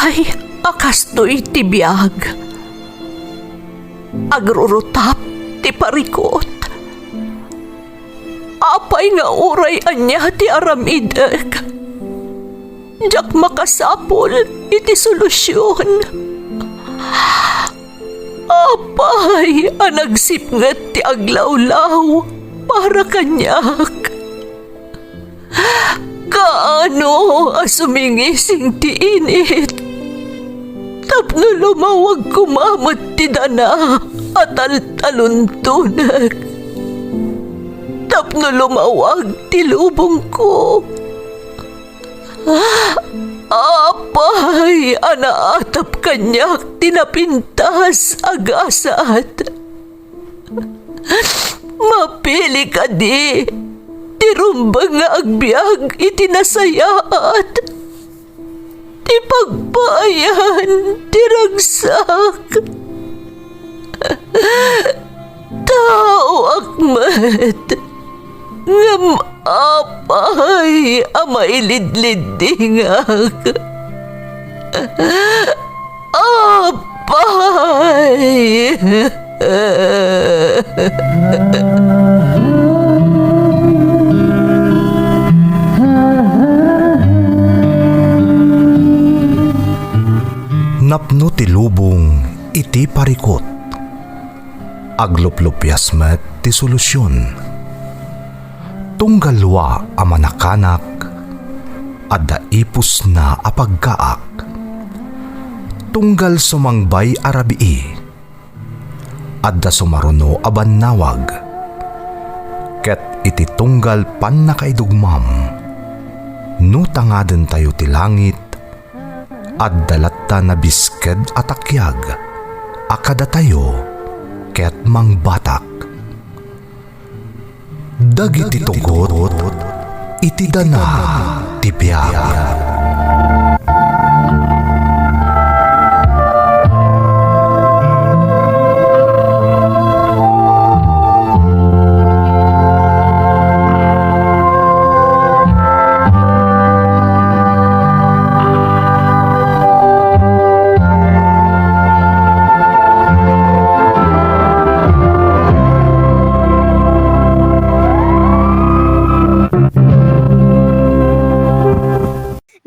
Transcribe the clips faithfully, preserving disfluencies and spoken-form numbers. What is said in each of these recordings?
Ay, a kastoy ti biag. Agrurutap ti parikut. Apay nga uray ania ti aramidek, diak makasapul iti solusion. Apay a nagsipnget ti aglawlaw para kaniak? Kaano a sumingising ti init tapno lumawag koma met ti dana a taltaluntonek, tapno lumawag ti lubongko? Apay a naatap kaniak ti napintas a gasat? Mapili kadi ti rumbeng nga agbiag iti nasayaat, ti pagpaayan ti ragsak? Taoak met, ngem apay a mailidliddingak? Apay! Napno ti lubong iti parikut. Agluplupias met ti solusion. Tunggal lua a manakanak, adda ipusna a pagkaak. Tunggal sumangbay a rabii, adda sumaruno a bannawag. Ket iti tunggal pannakaidugmam, no tangadentayo ti langit, adda latta nabisked a takiag a kadatayo ket mangbatak. Dagiti tugot iti dana ti biag.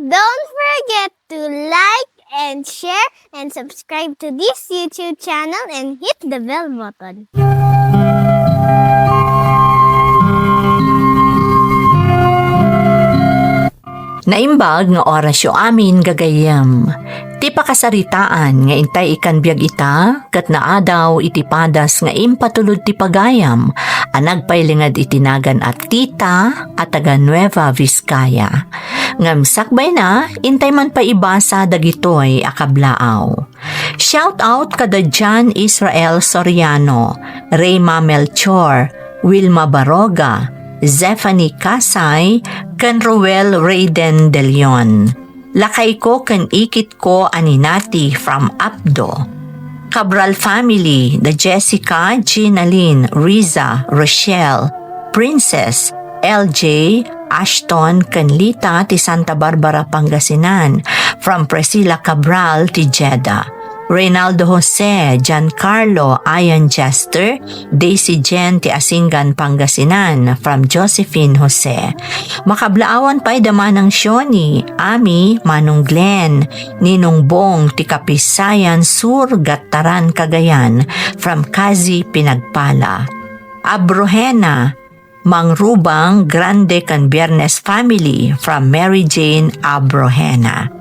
Don't forget to like and share and subscribe to this YouTube channel and hit the bell button. Naimbag nga orasyo amin, gagayyem. Ti pakasaritaan nga intay ikan biag ita, ket naadaw iti padas nga impatulod ti pagayam a nagpailinged iti nagan a Tita a taga Nueva Vizcaya. Ngem sakbayna, intay man pay ibasa dagitoy a kablaaw. Shout out kada John Israel Soriano, Reyma Melchor, Wilma Baroga, Zephanie Kasay, ken Roel Rayden De Leon. Lakayko ken ikitko a ni Nati from Apdo. Cabral family, da Jessica, Ginalyn, Riza, Rochelle, Princess, L J, Ashton, ken Lita ti Santa Barbara, Pangasinan, from Priscilla Cabral ti Jeddah. Reynaldo Jose, Giancarlo, Ian Jester, Daisy Jen ti Asingan, Pangasinan, from Josephine Jose. Makablaawan pay da Manang Shoni, Ami, Manong Glenn, Ninong Bong ti Kapisayan Sur, Gattaran, Cagayan, from Kazi Pinagpala. Abrojena, Mangrubang, Grande, ken Biernes family from Mary Jane Abrojena.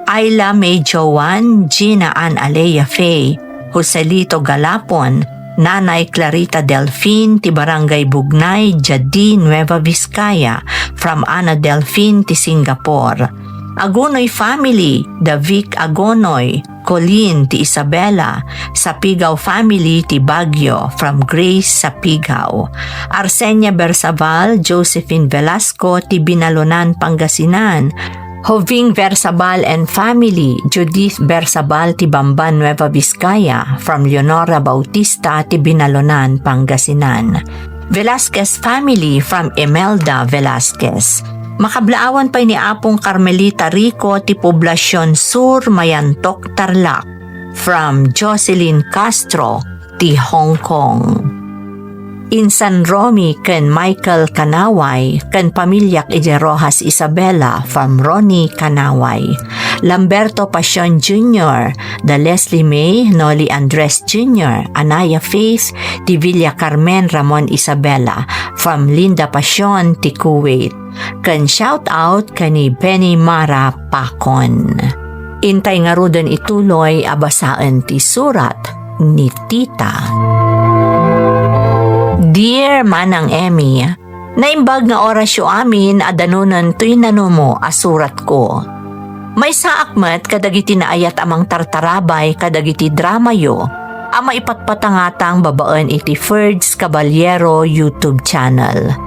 Ayla May Joan, Gina Ann Alea Fay, Joselito Galapon, Nanay Clarita Delfin ti Barangay Bugnay, Jadi, Nueva Vizcaya, from Ana Delfin ti Singapore. Agonoy family, Davic Agonoy, Colleen ti Isabela, Sapigaw family ti Baguio, from Grace Sapigaw. Arsenia Bersaval, Josephine Velasco ti Binalonan, Pangasinan. Joving Versabal and family, Judith Bersabal ti Bamban, Nueva Vizcaya, from Leonora Bautista ti Binalonan, Pangasinan. Velasquez family from Imelda Velasquez. Makablaawan pay ni Apong Carmelita Rico ti Poblacion Sur, Mayantok, Tarlac. From Jocelyn Castro, ti Hong Kong. Insan Romy ken Michael Kanaway, ken pamiliak idiay Roxas Isabela, from Ronnie Kanaway. Lamberto Pasion Junior, da Leslie May, Noli Andres Junior, Anaya Faith, ti Villa Carmen, Ramon Isabela, from Linda Pasion, ti Kuwait. Ken shout out ken ni Benny Mara Pakon. Intay ngaruden ituloy a basaen ti surat ni Tita. Dear Manang Emmy, naimbag nga orasyo amin a danunen toy nanumo a suratko. Maysaak met kadagiti naayat a mangtartarabay kadagiti dramayo a maipatpatangatang babaen iti Ferds Caballero YouTube channel.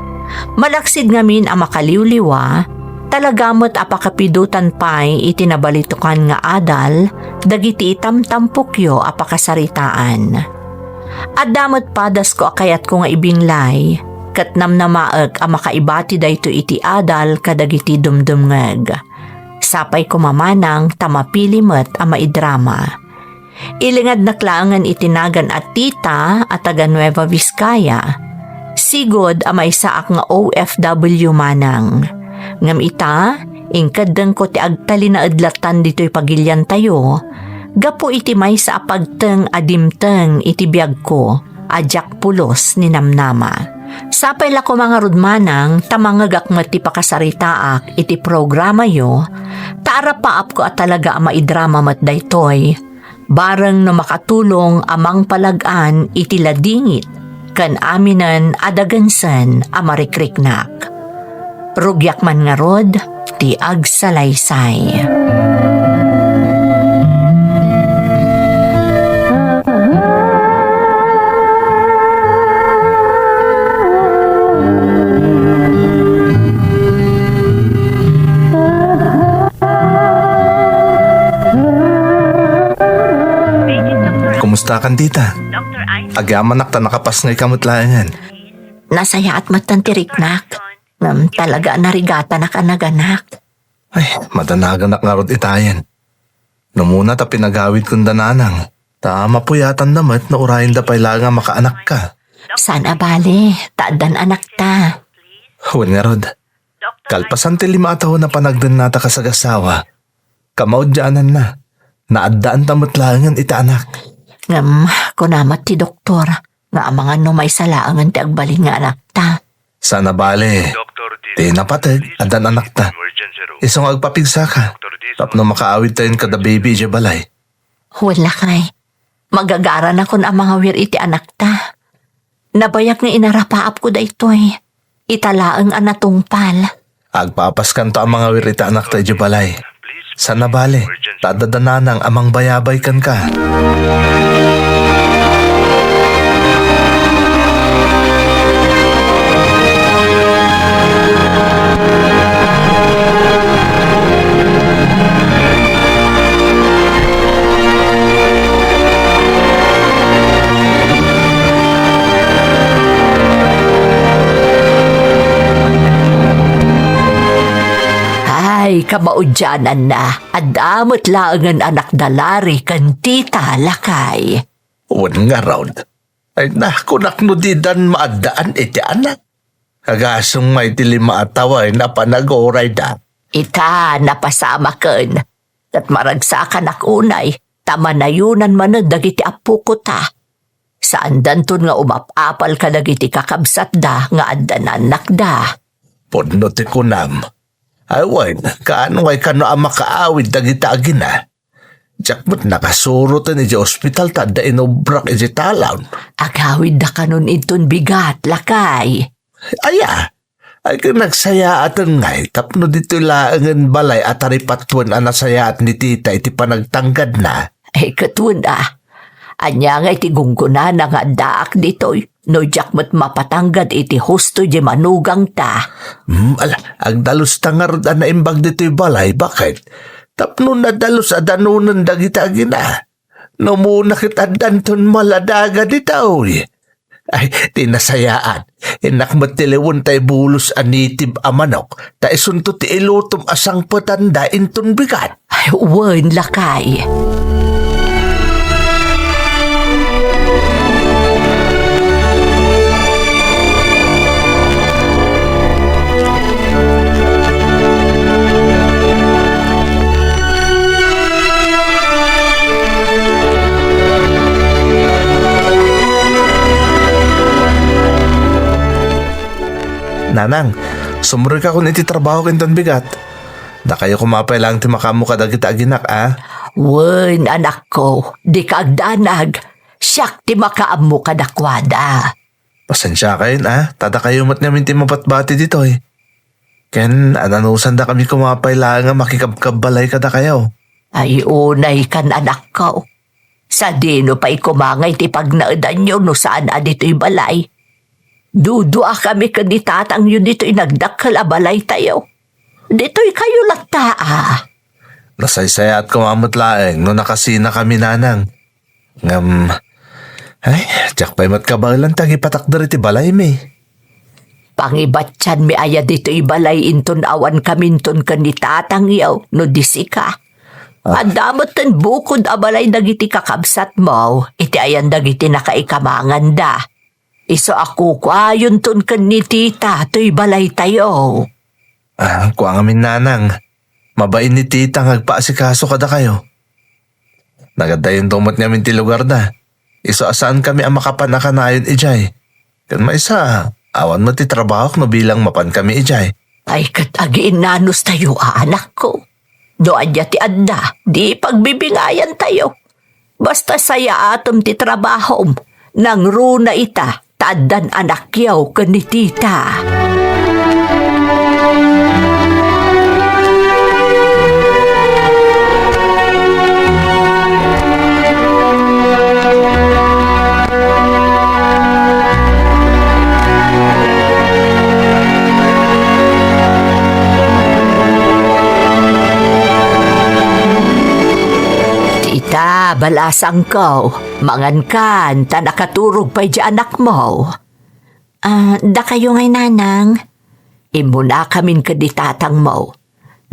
Malaksid ngamin a makaliwliwa, talaga met a pakapidotan pay iti nabalitokan nga adal dagiti itamtampokyo a pakasaritaan. Adda met padasko a kayatko nga ibinglay, ket namnamaek a makaibati daytoy iti adal kadagiti dumdumngeg. Sapay koma manang ta mapili met a maidrama. Ilingadnak laengen iti nagan a Tita a taga Nueva Vizcaya. Sigud a maysaak nga O F W manang. Ngem ita, inkeddengko ti agtalinaed lattan ditoy pagiliantayo, gapu iti maysa a pagteng a dimteng iti biagko a diak pulos ni namnama. Sapay la koma ngarud manang ta mangngegak met ti pakasaritaak iti programayo, ta arapaapko a talaga a maidrama met daytoy, bareng no makatulong a mangpalag-an iti ladingit ken aminen a dagensen a marikriknak. Rugiak man ngarud ti agsalaysay. Kumusta kan, Tita? Agyamanak ta nakapasngay ka met laengen. Nasayaat met ti riknak. Ngem talaga a narigatanak a naganak. Ay, madanaganak ngarud itayen. No umuna ta pinagawidkon da nanang, ta mapuyatanna met no urayenda pay laeng a makaanakka. Saan a bale, ta addan anakta. Wen ngarud, kalpasan ti lima a tawen a panagdennata kas agassawa, kamaudiananna, naaddaanta met laengen iti anak. Ngem, kuna met ti doktor, nga amangan no maysa laengen ti agbalin nga anakta. Saan a bale, ti napateg, addan anakta. Isu nga agpapigsaka, tapno makaawidtayon kada baby idiay balay. Wen lakay, magagaranakon a mangawir iti anakta. Nabayag nga inarapaapko daytoy. Ita laeng a natungpal. Agpapaskanto a mangawir iti anakta idiay balay. Saan a bale, ta adda da nanang a mangbayabay kenka. Ay, kamaudiananna, adda met laengen anakda Larry ken Tita, lakay. Wen ngarud. Ay, nakunak no didan maaddaan iti anak. Agasong may ti lima a tawen a panagurayda. Ita, napasamaken. Ket maragsakanak unay, ta manayonan manen dagiti appoko ta. Saandanton nga umap-apal kadagiti kakabsatda nga adda nannakda. Pudno ti kunam. Ay wen, kaano ngay kano a makaawid dagita agina? Diak met nakasuroten idiay ospital ta adda inubrak idiay talaw. Agawidda kanon inton bigat, lakay. Aya, ay ket nagsayaaten ngay tapno ditoy laengen balay a taripatuen a nasayaat ni tita iti panagtanggadna. Ay, ket wen a. Ania nga iti gunggonana nga addaak ditoy? No diak met mapatanggad iti husto di manugangta. Hmm, ala, agdalusta ngarud a naimbag ditoy balay, baket? Tapno nadalus a danunen dagita agina. No umuna ket addanton maladaga ditoy. Ay, ti nasayaat. Innak met ti liwen tay bulos a native a manok, ta isunto ti ilutom a sangpetanda inton bigat. Ay, wen, lakay. Nanang, sumrekakon iti trabaho ken ton bigat. Dakayo koma pay laeng ti makaammo kadagiti aginak, a? Wen, anakko, dika agdanag. Siak ti makaammo kadakuada. Pasensiakayon, a? Ta dakayo met ngamin ti mabatbati ditoy. Ken ananusandakami koma pay laeng a makikabkabbalay kadakayo. Ay, unaykan, anakko. Sadino pay koma nga iti pagnaedanyo no saan a ditoy balay? Duduakami ken ni tatangyo ditoy nagdakkel a balaytayo. Ditoykayo latta, a? Nasaysayaat koma met laeng no nakasinakami, nanang. Ngem, ay, diak pay met kabaelan ti agipatakder iti balaymi. Pangibatianmi aya ditoy balay inton awan kaminton ken ni tatangyo no di sika. Ah. Adda metten bukod a balay dagiti kakabsatmo iti ayan dagiti nakaikamanganda. Isu a kukuayonton ken ni tita toy balaytayo. Ah, kua ngamin, nanang. Mabain ni tita nga agpaasikaso kadakayo. Nagadayon to met ngamin ti lugarda. Isu a saankami a makapan a kanayon idiay. Ken maysa, awan met ti trabahok no bilang mapankami idiay. Ay, ket agiinnanustayo a, anakko. No ania ti adda, di pagbibingayantayo. Basta sayaatem ti trabahom, nangruna ita, ta addan anakyo ken ni tita. Tita, balasangko, mangankan, ta nakaturog pay di anakmo. Ah, dakayo ngay, nanang? Immunakamin ken ni tatangmo.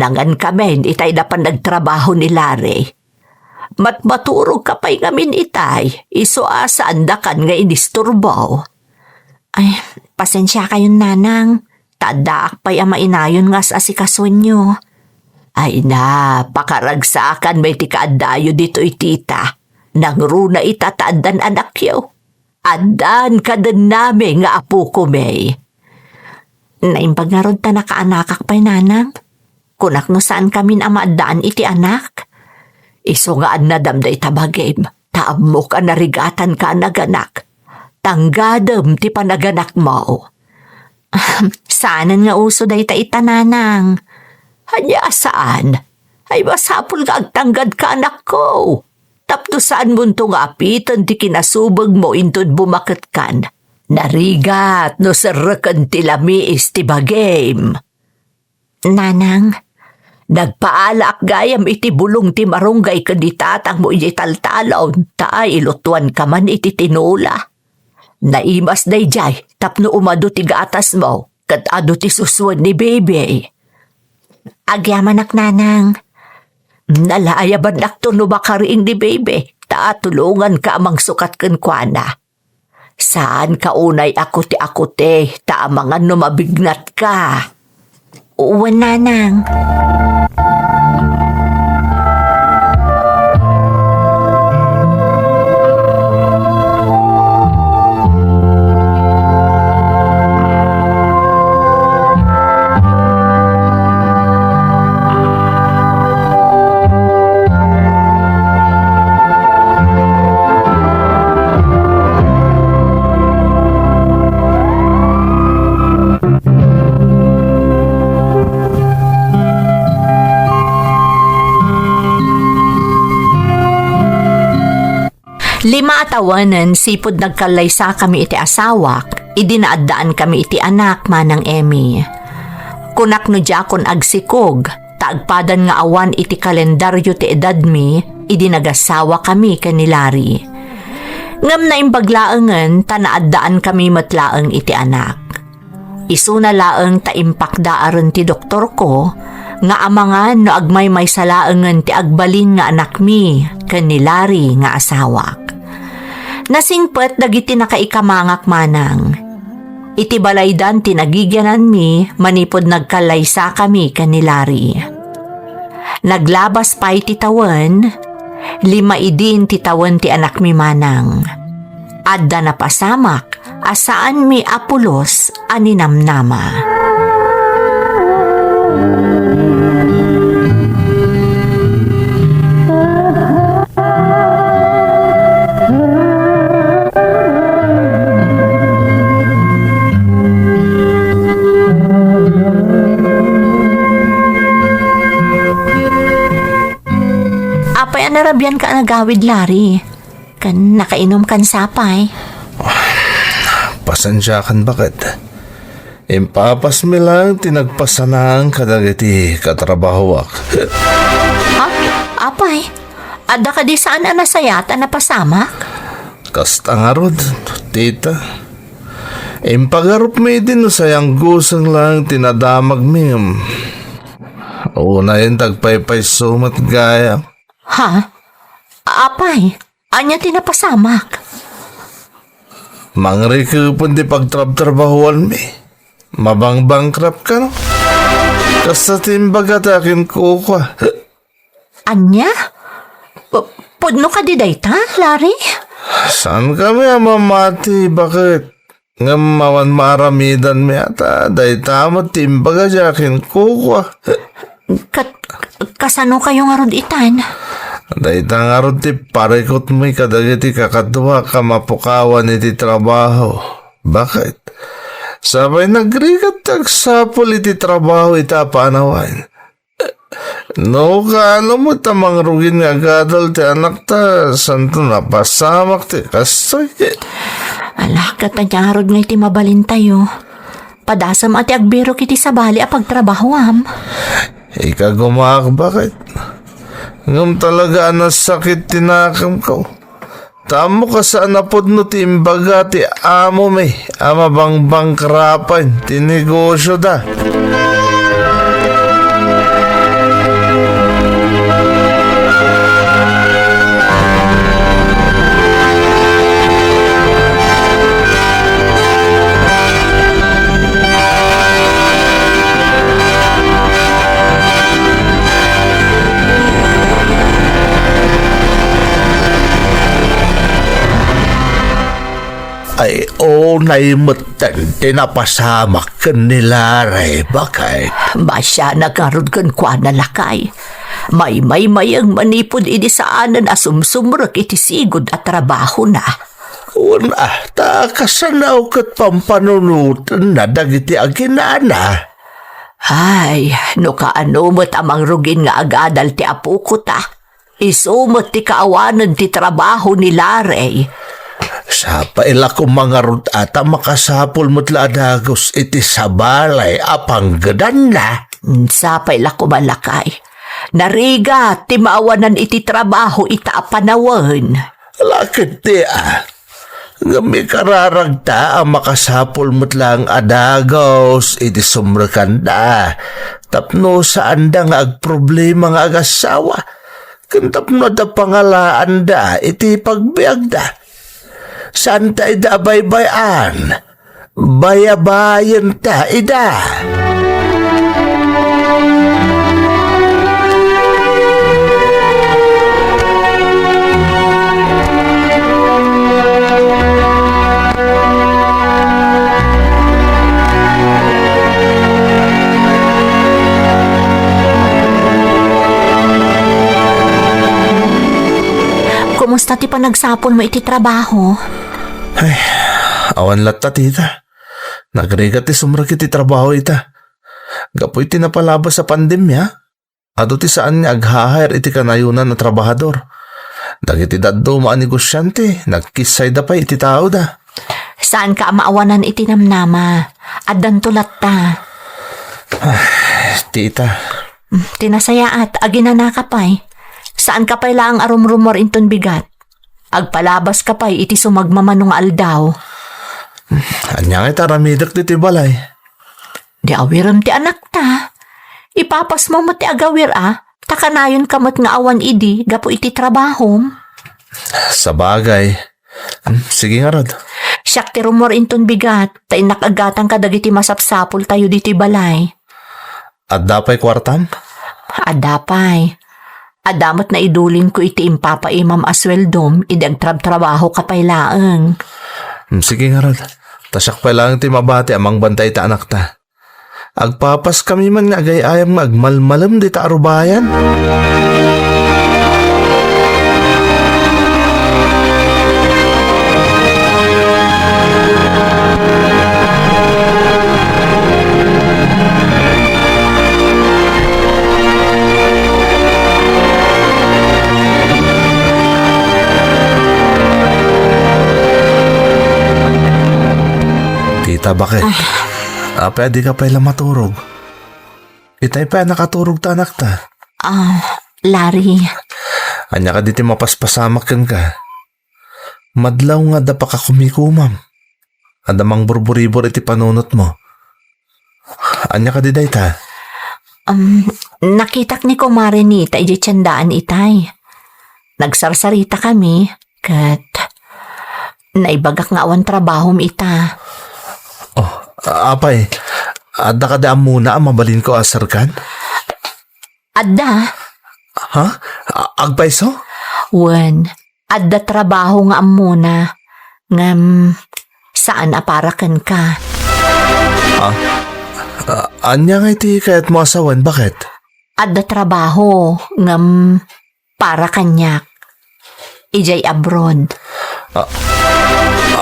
Nangankamin itay napan nagtrabaho ni Larry. Matmaturogka pay ngamin itay, isu a saandakan nga inisturbo. Ay, pasensiakayon, nanang, ta addaak pay a mainayon nga as-asikasuenyo. Ay na, pakaragsakan met ti kaaddayo ditoy, tita. Nangruna ita ta addan anakyo. Addan kadennami nga apokomi. Naimbag ngarud ta nakaanakak pay, nanang. Kunak no saankamin a maaddaan iti anak. Isu nga annadam dayta bagim, ta ammok a narigatanka a naganak. Tanggadem ti panaganakmo. Saanen nga uso dayta ita, nanang. Ania a saan? Ay, masapul nga agtanggadka, anakko. Tapno saanmonto nga apiten ti kinasubegmo inton bumaketkan. Narigat no serreken ti lamiis ti bagim. Nanang, nagpaalaak gayam iti bulong ti marunggay ken ni tatangmo idiay taltalon, ta ay ilutuanka man iti tinola. Naimas daydiay tapno umadu ti gatasmo ket adu ti susuen ni Bebe. Agyamanak, nanang. Nalayabannakto no makariing ni Bebe, ta tulonganka a mangsukat kenkuana. Saanka unay a kuti-kuti ta amangan no mabignatka. Wen, nanang. Lima a tawen sipud nagkallaysakami iti asawak, idi naaddaankami iti anak, Manang Emmy. Kunak no diakon agsikog, ta agpadan nga awan iti kalendario ti edadmi idi nagasawakami ken ni Larry. Ngem naimbag laengen ta naaddaan kami met laeng iti anak. Isuna laeng ta impakdaaren ti doktorko nga amangan no agmaymaysa laengen ti agbalin nga anakmi ken ni Larry nga asawak. Nasingpet dagiti nakaikamangak manang. Iti balaydan ti nagigiananmi manipud nagkallaysakami ken ni Larry. Naglabas pay ti tawen, lima idin ti tawen ti anakmi manang. Adda napasamak a saanmi a pulos a ninamnama. Apay a narabianka a nagawid, Larry? Ken nakainumkan sapay? Pasensiakan, baket. Impapasmi lang ti nagpasanaang kadagiti katrabahoak. Ha? Apay? Adda kadi saan a nasayaat a napasamak? Kasta ngarud, tita. Impagarupmi idi no sayangguseng lang ti nadamagmi ngem unayen ti agpaypayso met gayam. Ha? Apay? Ania ti napasamak? Mangrikepen ti pagtrabtrabahoanmi. Mabang-bankrupt kano? Kasta ti imbaga ti akin kukua. Ania? Pu-, pudno kadi dayta, Larry? Saan kami a mamati, baket? Ngem awan maaramidanmi a ta dayta met ti imbaga ti akin kukua. Kat-, kasano kayo ngarud itan? Dayta ngarud ti parikutmi kadagiti kakaduak a mapukawan iti trabaho. Baket? Sapay nagrigat ti agsapul iti trabaho ita a panawen. No, kaano met a mangrugin nga agadal ti anakta, santo napasamak ti kastoy. Ala, ket ania ngarud nga iti mabalintayo? Padasem a ti agbirok iti sabali a pagtrabahoam. Ikagumaak, baket. Ngem talaga a nasakit ti nakemko. Ta ammok a saan a pudno ti imbaga ti amomi a mabangbangkrapan ti negosioda. Ay, unay metten ti napasamak ken ni Larry, baket. Masianak ngarud kenkuana, lakay. Maymaymayeng manipud idi saanen a sumsumrek iti sigud a trabahona. Wen a, ta kasano ket pampanunotenna dagiti aginana? Ay, no kaano met a mangrugin nga agadal ti apoko ta, isu met ti kaawanen ti trabaho ni Larry. Sapay la koma ngarud a ta makasapul met la a dagus iti sabali a panggedanna. Sapay la koma, lakay. Narigat ti maawanan iti trabaho ita a panawen. Ala ketdi a. Ngem ikararagta a makasapul met laeng a dagus iti sumrekanda tapno saanda nga agproblema nga agassawa ken tapno adda pangalaanda iti pagbiagda. Saanta ida a baybay-an. Bayabayenta ida. Kumusta ti panagsapulmo iti trabaho? Ay, awan latta, tita. Nagrigat ti sumrek iti trabaho ita. Gapu iti napalabas a pandemia, adu ti saan nga aghahire iti kanayonan a trabahador. Dagiti dadduma a negosiante, nagkissayda pay iti taoda. Saanka a maawanan iti namnama. Addanto latta. Ay, tita. Mm, ti nasayaat, aginanaka pay. Saanka pay laeng a rumrumuar inton bigat. Agpalabaska pay iti sumagmamano nga aldaw. Ania nga iti aramidek ditoy balay? Di awirem ti anakta. Ipapasmo met ti agawir a, ta kanayonka met nga awan idi gapu iti trabahom. Sabagay. Hmm, sige ngarud. Siak ti rummuar inton bigat, ta innak aggatang kadagiti masapsapultayo ditoy balay. Adda pay kuartam? Adda pay. Adda met naidulingko iti impapaimam a sueldom idi agtrabtrabahoka pay laeng. Hmm, sige ngarud. Ta siak pay laeng ti mabati a mangbantay iti anakta. Agpapaskami man nga agay-ayam nga agmalmalem dita a rubayan. Tita, bakit? Ah. Apay a dika pay la maturog? Itay pay a nakaturog ta anakta. Ah, Larry. Ania kadi ti mapaspasamak kenka? Madlaw nga adda pakakumikumam. Adda mangburburibor iti panunotmo. Ania kadi dayta? Um, nakitak ni Kumare Nita idiay tiendaan itay. Nagsarsaritakami, ket naibagak nga awan trabahom ita. Oh, apay, adda kadi ammona a mabalinko a serkan? Adda. Ha? A-, agpayso? Wen, adda trabaho nga ammona, ngem saan a para kenka. Ah? Ah, ania nga iti kayatmo a sawen? Bakit? Adda trabaho, ngem para kaniak. Idiay abroad. Ah,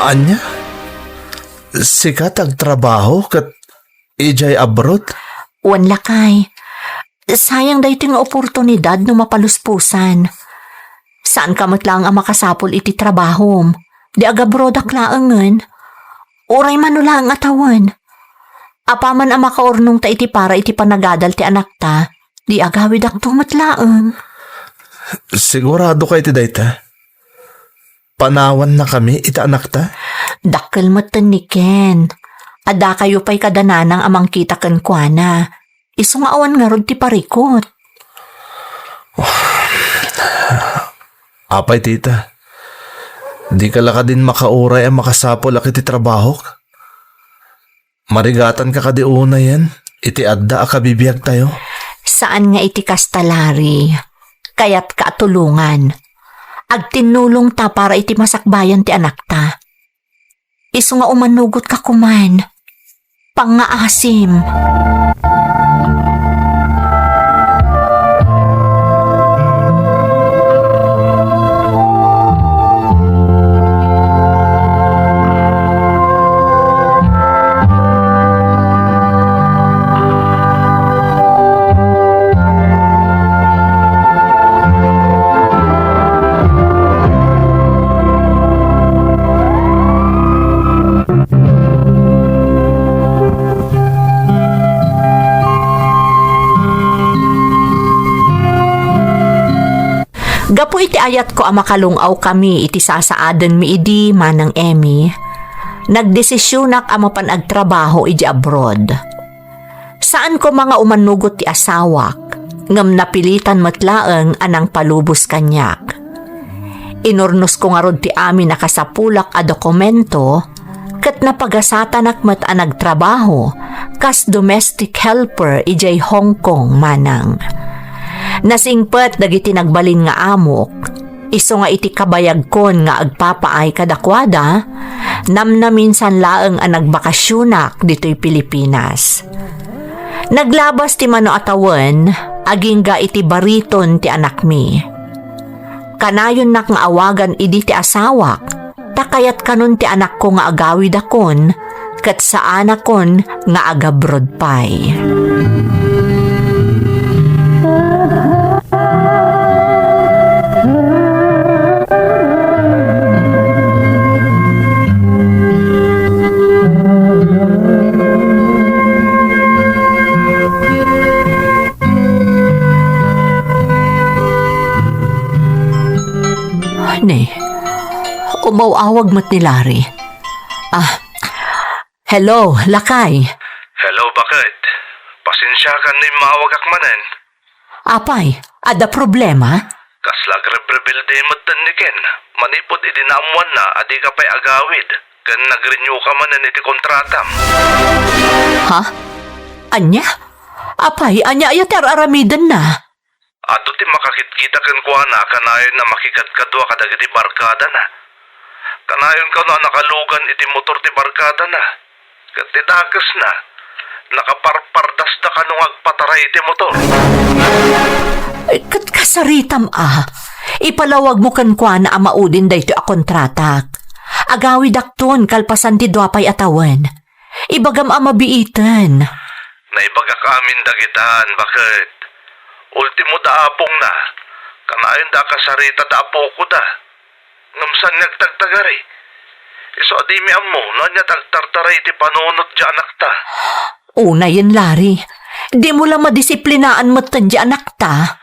ania? Sika ti agtrabaho ket idiay abroad? Wen, lakay. Sayang daytoy nga oportunidad no mapaluspusan. Saanka met laeng a makasapul iti trabahom. Di agabroadak laengen. Uray mano laeng a tawen. Apaman a makaurnongta iti para iti panagadal ti anakta, di agawidakto met laeng. Siguradoka iti dayta? Panawannakami iti anakta? Dakkel metten ni Ken. Addakayo pay kada nanang a mangkita kenkuana. Isu nga awan ngarud ti parikut. Apay, tita, dika la kadin makauray a makasapulak iti trabahok? Marigatanka kadi unayen iti adda a kabibiagtayo? Saan nga iti kasta, Larry. Kayatka a tulongan. Agtinnulongta para iti masakbayan ti anakta. Isu nga umanugotka koman. Pangngaasim. Gapu iti ayatko a makalung-awkami iti sasaadenmi idi, Manang Emmy, nagdesisionak a mapan agtrabaho iti abroad. Saan koma nga umanugot ti asawak, ngem napilitan met laeng a nangpalubos kaniak. Inurnosko ngarud ti amin a kasapulak a dokumento, ket napagasatanak met a nagtrabaho kas domestic helper idiay Hong Kong, Manang. Nasingpet dagiti nagbalin nga amok, isu nga iti kabayagkon nga agpapaay kadakuada, namnaminsan laeng a nagbakasionak ditoy Pilipinas. Naglabas ti mano a tawen, agingga iti bariton ti anakmi. Kanayonnak nga awagan idi ti asawak, ta kayat kanon ti anakko nga agawidakon, ket saanakon nga agabroad pay. Ne, Maw-awag met ni Larry. Ah, hello, lakay. Hello, baket. Pasensiakan no immawagak manen. Apay, adda problema? Kasla agrebrebelde metten ni Ken, manipud idi naammoanna a dika pay agawid, ken nagrenew ka manen iti kontratam. Ha? Ania? Apay, ania aya ti ar-aramidenna? Adu ti makakitkita kenkuana a kanayon a makikadkadua kadagiti barkadana. Kanayon kano a nakalugan iti motor ti barkadana. Ket ti dakesna, nakaparpardasda kano nga agpataray iti motor. Ay, ket kasaritam a. Ipalawagmo kenkuana a maudin daytoy a kontratak. Agawidakton kalpasan ti dua pay a tawen. Ibagam a mabiiten. Naibagak amin dagitan, baket. Ultimo da apongna, kanayon da a kasarita da apokoda. Ngem saan nga agtagtagari? Isu a dimi ammo no ania ti agtartaray iti panunot ti anakta. Unayen, Larry, dimo la madisiplinaan metten ti anakta.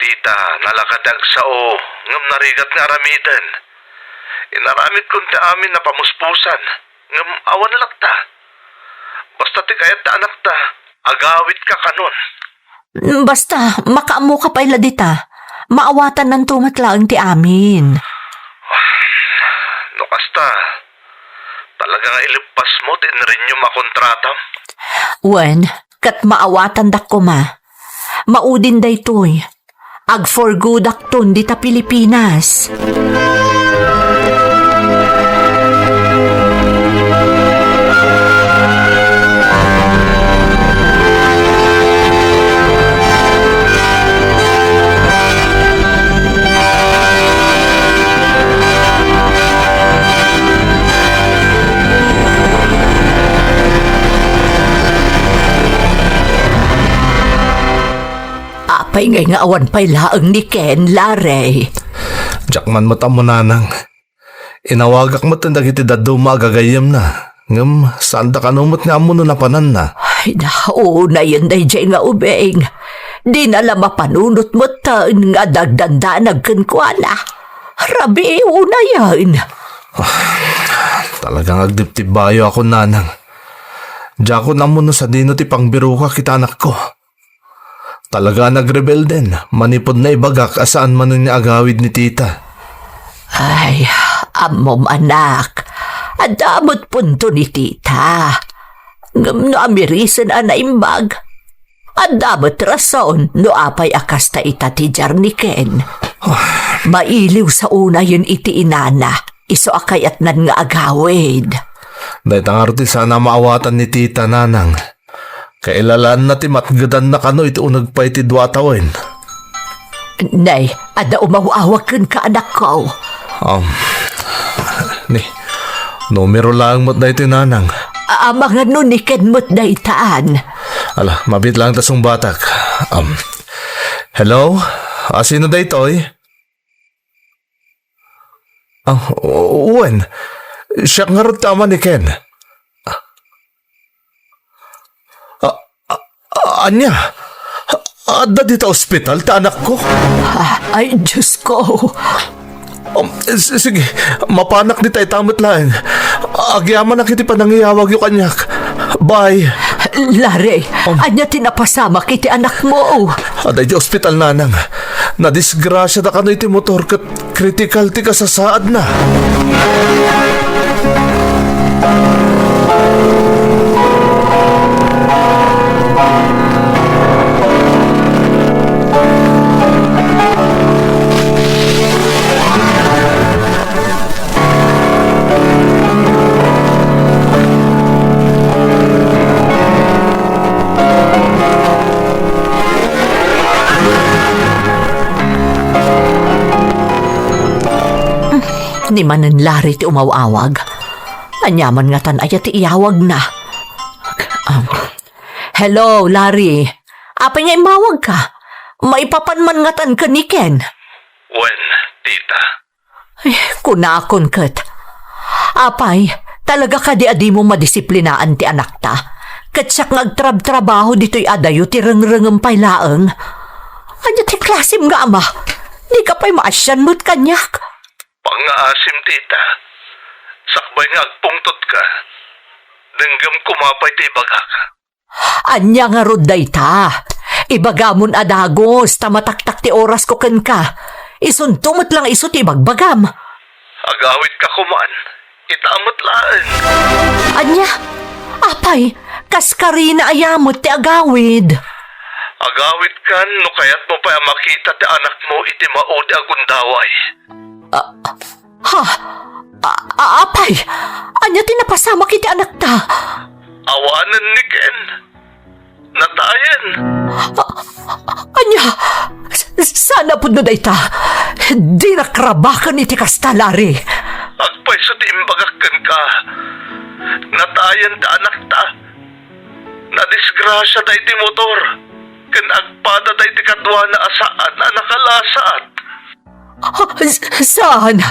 Tita, nalaka ti agsao, ngem narigat nga aramiden. Inaramidkon ti amin a pamuspusan, ngem awan latta. Basta ti kayat ti anakta, agawidka kanon. Basta, makaammoka pay la dita. Maawatannanto met laeng ti amin. No kasta, talaga nga ileppasmo ti inrenew a kontratam? Wen, ket maawatandakto koma. Maudin daytoy. Ag-for-goodakton dita Pilipinas. Apay ngay nga awan pay laeng ni Ken, Larry? Diak man met ammo, nanang. Inawagak met dagiti dadduma a gagayyemna, ngem saanda kano met nga ammo no napananna. Ay, na, unayen daydiay nga ubing. Dina la mapanunot metten nga dagdandanag kenkuana. Rabii, unayen. Talagang agtibtibbayo ako, nanang. Diakon ammo no sadino ti pangbirokak iti anakko. Talaga a nagrebelden manipud naibagak a saan manen nga agawid ni tita. Ay, ammom, anak, adda met punto ni tita. Ngem no amirisen a naimbag, adda met rason no apay a kasta ita ti diar ni Ken. Mailiw sa unayen iti inana, isu a kayatnan nga agawid. Dayta ngarud ti saan a maawatan ni tita, nanang. Kailalaanna ti matgedanna kano iti uneg pay ti dua a tawen. Nay, adda umaw-awag kenka, anakko. Um, ni, numero laeng met daytoy, nanang. Amangan no ni Ken met daytan. Ala, mabiit laeng ta sungbatak. Um, hello? Ah, sino daytoy? Ah, wen, siak ngarud ti ama ni Ken. Ah, ah, ania? Adda dita ospital ti anakko? Ah, ay, Diyos ko. Um, s-, sige, mapanak dita ita met laeng. Agyamanak iti panangiyawagyo kaniak. Bye. Larry, Um. ania ti napasamak iti anakmo? Adda iti ospital, nanang. Nadisgrasiada kano iti motor ket kritikal ti kasasaadna. Ni manen Larry ti umaw-awag. Aniaman ngatan aya ti iyawagna? Um, hello, Larry. Apay nga immawagka? Maipapan man ngatan ken ni Ken? Wen, tita. Ay, kunakon ket. Apay, talaga kadi a dimo madisiplinaan ti anakta? Ket siak nga agtrabtrabaho ditoy adayo ti rengrengem pay laeng. Ania ti klasem nga ama? Dika pay maasian met kaniak? Pangngaasim, tita. Sakbay nga agpungtotka, denggem koma pay ti ibagak. Ania ngarud dayta? Ibagamon a dagus ta mataktak ti orasko kenka. Isunto met lang isu ti ibagbagam. Agawidka koman, ita met laeng. Ania? Apay, kas karina aya met ti agawid? Agawidkan no kayatmo pay a makita ti anakmo iti maudi a gundaway. Ah, ha? A-, a-, apay, ania ti napasamak iti anakta? Awanen ni Ken. Natayen. A-, ania? S-, saan a pudno dayta? Dinak rabaken iti kasta, Larry. Agpayso ti imbagak kenka. Natayen ti anakta. Nadisgrasiada iti motor ken agpadada iti kaduana a saan a nakalasat. Ah, s-, saan?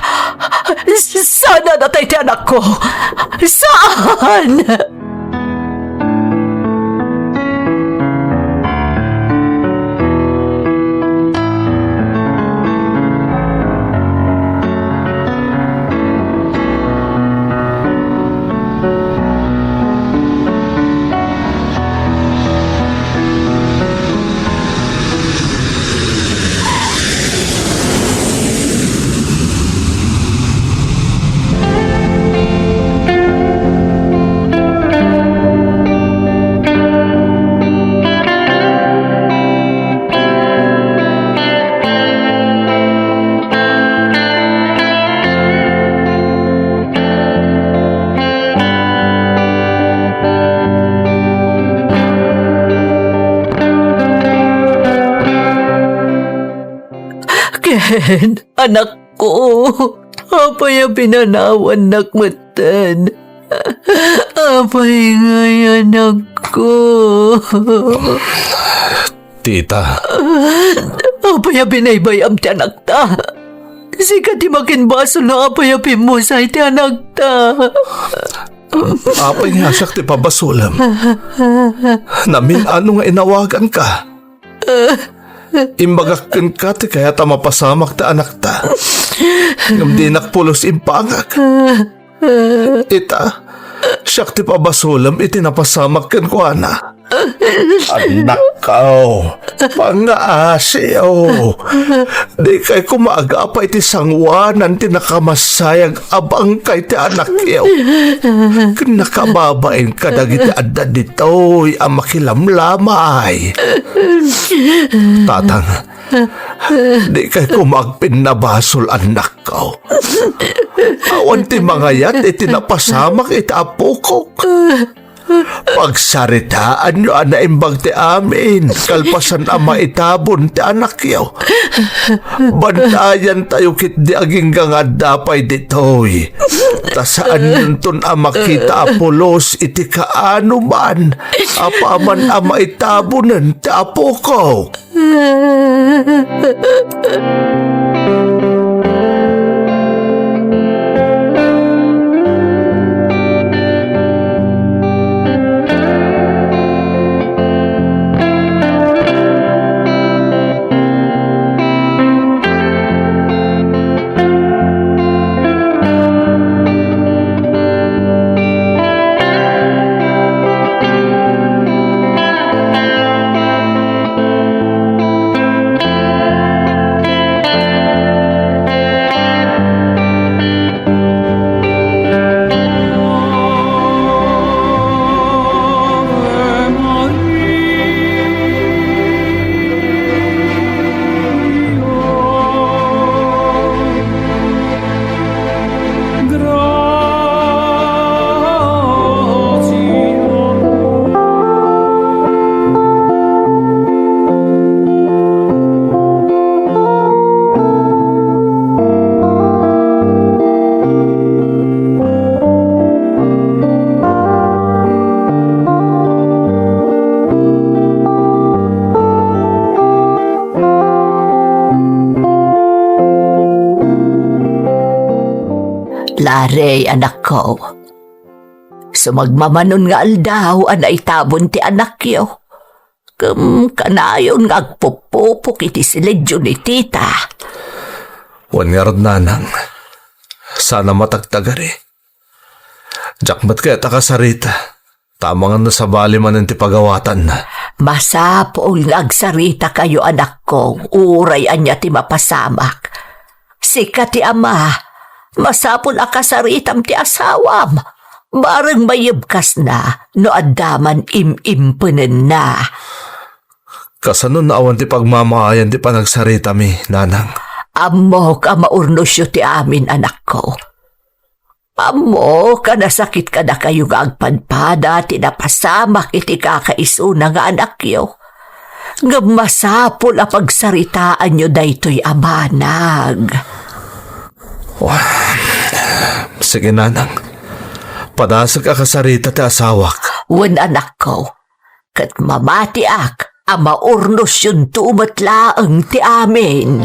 S-, saan a natay ti anakko? Saan? Ken, anakko, apay a pinanawannak metten? Apay ngay, anakko? Tita. Apay a binaybay-am ti anakta? Sika ti makinbasol no apay a pimmusay ti anakta. Apay nga siak ti pabasolem? Namin-ano nga inawaganka? Imbagak kenka ti kayat a mapasamak ti anakta. Ngem dinak pulos impangak. Ita, siak ti pabasolem iti napasamak kenkuana. Annakko, pangngaasiyo. Dikay koma agapa iti sangoanan ti nakamasayag a bangkay ti anakyo. Ken nakababain kadagiti adda ditoy a makilamlamay. Tatang, dikay koma agpinnabasol, annakko. Awan ti mangayat iti napasamak iti apokok. Pagsaritaanyo a naimbag ti amin, kalpasan a maitabon ti anakyo. Bantayantayo ketdi agingga nga adda pay ditoy. Ta saanyonton a makita a pulos iti kaanoman a paman a maitabonen ti apokok. Larry, anakko, sumagmamanon nga aldaw a naitabon ti anakyo. Ken kanayon nga agpuppupok iti siledyo ni tita. Wen ngarud, nanang, saan a matagtagari. Diak met kayat a kasarita. Ta amangan no sabali manen ti pagawatanna. Masapul nga agsaritakayo, anakko, uray ania ti mapasamak. Sika ti ama, masapul a kasaritam ti asawam. Bareng mayebkasna no adda man im-impenenna. Kasano no awan ti pagmamaayan ti panagsaritami, nanang? Ammok a maurnosyo ti amin, anakko. Ammok a nasakit kadakayo nga agpadpada ti napasamak iti kakaisuna nga anakyo. Ngem masapul a pagsaritaanyo daytoy a banag. Sige, nanang. Padasek a kasarita ti asawak. Wen, anakko, ket mamatiak a maurnosyonto met laeng ti amin.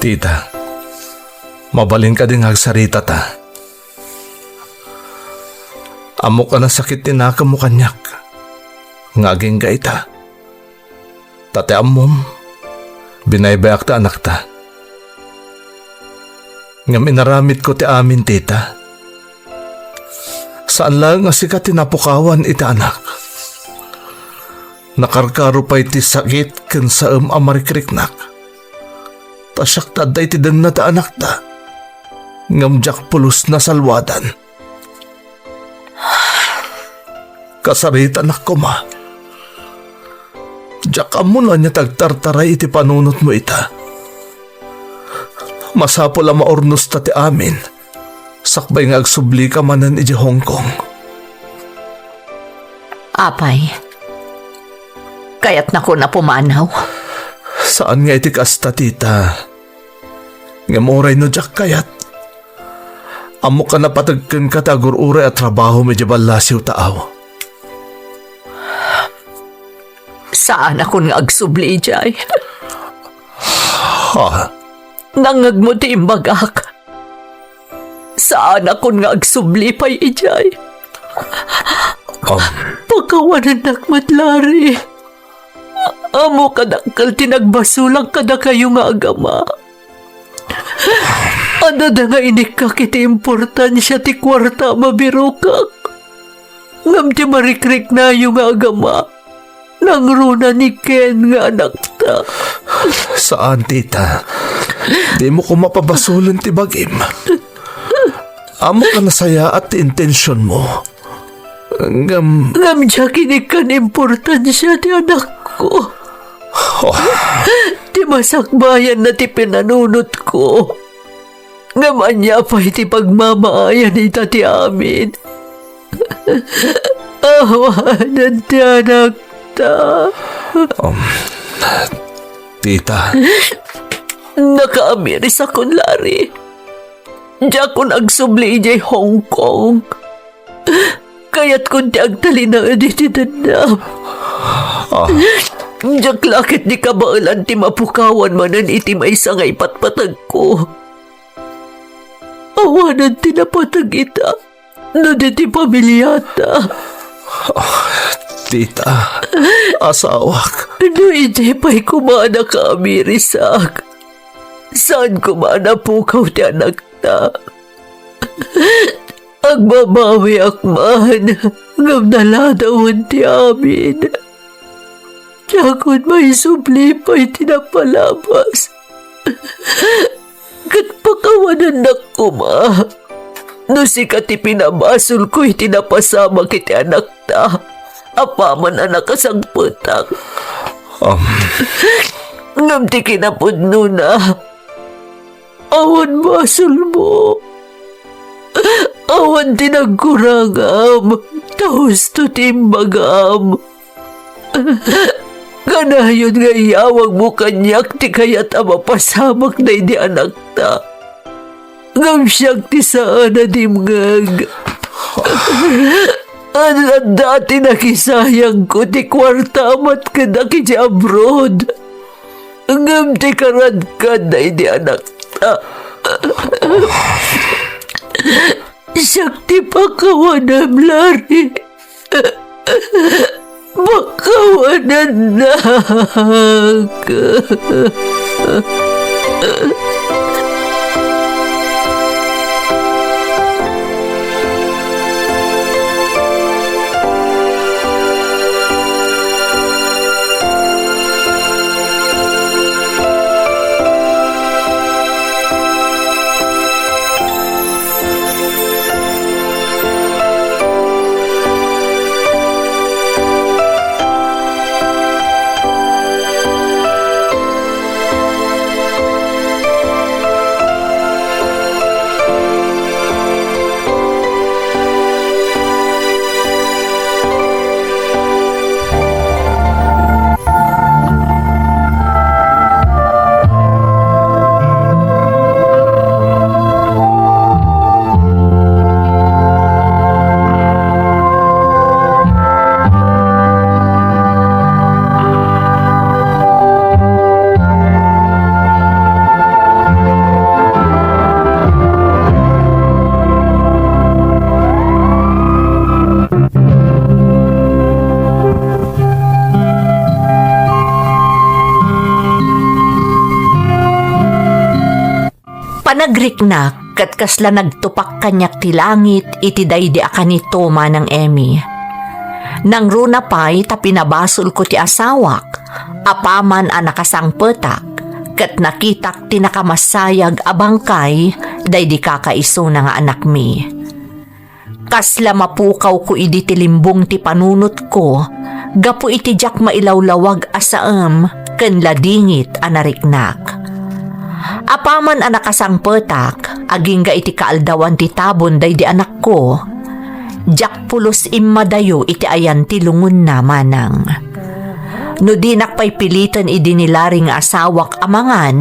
Tita, mabalin kadi nga agsaritata? Ammok a nasakit ti nakemmo kaniak nga agingga ita. Ta ti ammom, binaybayak ti anakta. Ngem inaramidko ti amin, tita. Saan laeng a sika ti napukawan iti anak. Nakarkaro pay ti sakit ken saem a marikriknak. Ta siak ti adda iti denna ti anakta. Ngem diak pulos nasalwadan. Kasaritanak koma. Diak ammo no ania ti agtartaray iti panunotmo ita. Masapul a maurnosta ti amin, sakbay nga agsublika manen idiay Hong Kong. Apay, kayatnakon a pumanaw? Saan nga iti kasta, tita. Ngem uray no diak kayat, ammok a napateg kenka ti agur-uray a trabahom idiay ballasiw ta aw. Saanakon nga agsubli idiay. Ha? Nangngegmo ti imbagak. Saanakon nga agsubli pay idiay. Um. Pakawanennak met, Larry. Ammok a dakkel ti nagbasolak kadakayo nga agama. Adda nga inikkak iti importansia ti kuarta a mabirokak. Ngem ti marikriknayo nga agama, nangruna ni Ken nga anakta. Saan, tita. Dimo koma pabasolen ti bagim. Ammok a nasayaat ti intensionmo. Ngem Ngem diak inikkan importansia ti anakko. Oh. Ti masakbayanna ti pinanunotko. Ngem ania pay ti pagmamaayan ita ti amin? Awanen ti anakta. Um, tita. Nakaamirisakon, Larry. Diakon agsubli idiay Hong Kong. Kayatkon ti agtalinaed iti dennam. Ah. Diak la ketdi kabaelan ti mapukawan manen iti maysa nga ipatpatagko. Awanen ti napateg ita no di ti pamiliata. Ah, tita, asawak. No idi pay koma a nakaamirisak, saan koma a napukaw ti anakta. Agbabawiak man, ngem naladawen ti amin. Diakon maisubli pay ti napalabas. Ket pakawanennak koma no sika ti pinabasolko iti napasamak iti anakta apaman a nakasangpetak. Um. Ngem ti kinapudnona, awan basolmo. Awan ti nagkurangam, ta husto ti imbagam. Kanayon nga iyawagmo kaniak ti kayat a mapasamak daydi anakta. Ngem siak ti saan a dimngeg. Ad-adda ti nakisayangko ti kuarta a matked a kidi abroad. Ngem ti karadkad daydi anakta, siak ti pakawanem, Larry. Pakawanennak. Panagriknak ket kasla nagtupak kaniak ti langit iti daydi a kanito, Manang Emmy. Nangruna pay ta pinabasolko ti asawak, apaman a nakasangpetak, ket nakitak ti nakamasayag a bangkay daydi kakaisuna nga anakmi. Kasla mapukawko idi ti limbong ti panunotko gapu iti diak mailawlawag a saem ken ladingit a nariknak. Apaman a nakasangpetak, agingga iti kaaldawan ti tabon daydi anakko, diak pulos immadayo iti ayan ti lungonna, Manang. No dinak pay piliten idi ni Larry nga asawak a mangan,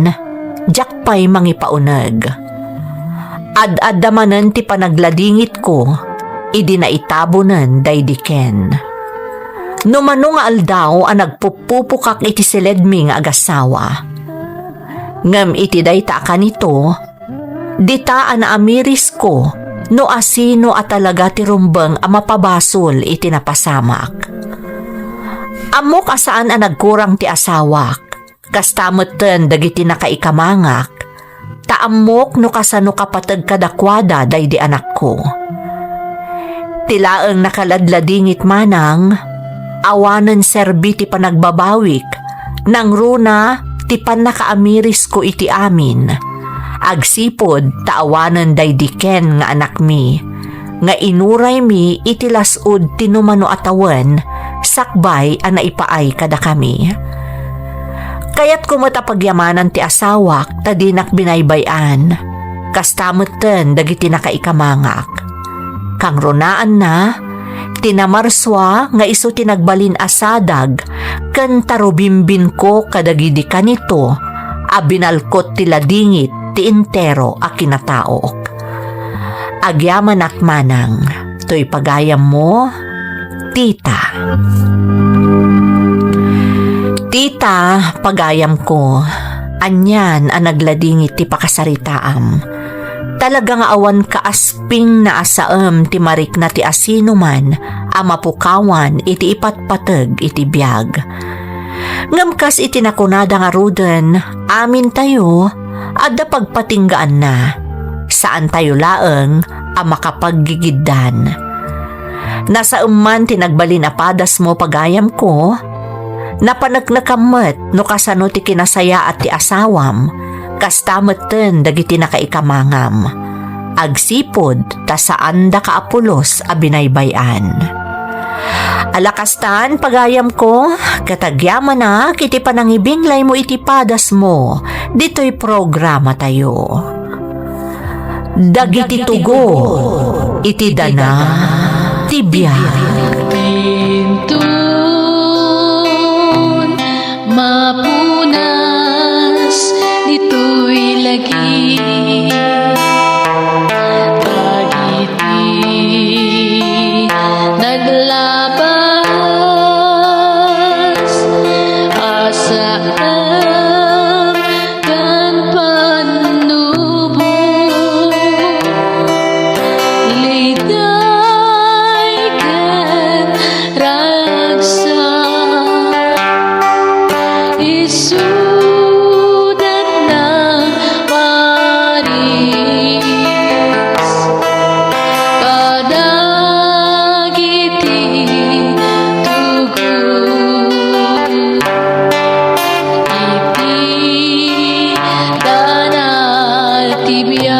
diak pay mangipauneg. Ad-adda manen ti panagladingitko idi naitabonen daydi Ken. No mano nga aldaw a nagpuppupokak iti siledmi nga agassawa. Ngem iti dayta a kanito, dita a naamirisko no asino a talaga ti rumbeng a mapabasol iti napasamak. Ammok a saan a nagkurang ti asawak, kasta metten dagiti nakaikamangak, ta ammok no kasano kapateg kadakuada daydi anakko. Ti laeng nakaladladingit, Manang, awanen serbi ti panagbabawik, nangruna ti pannakaamirisko iti amin, agsipud ta awanen daydi Ken nga anakmi, nga inuraymi iti las-ud ti numano a tawen sakbay a naipaay kadakami. Kayatko met a pagyamanan ti asawak ta dinak binaybay-an. Kasta metten dagiti nakaikamangak. Kangrunaanna, ti namarsua nga isu ti nagbalin a sadag ken tarubimbinko kadagidi kanito a binalkot ti ladingit ti entero a kinataok. Agyamanak, Manang, toy pagayammo, Tita. Tita, pagayamko, anian a nagladingit ti pakasaritaam. Talaga nga awan kaaspingna a saem ti marikna ti asinoman a mapukawan iti ipatpateg iti biag. Ngem kas iti nakunada ngaruden, amintayo adda pagpatinggaanna. Saantayo laeng a makapaggigiddan. Nasaem man ti nagbalin a padasmo, pagayamko. Napaneknekam met no kasano ti kinasayaat ti asawam, kasta metten dagiti nakaikamangam. Agsipud ta saandaka a pulos a binaybay-an. Ala kastan, pagayamko, ket agyamanak iti panangibinglaymo iti padasmo ditoy programatayo. Dagiti tugo iti dana ti biag. Inton mapunas ditoy lagi, dagiti nag- T V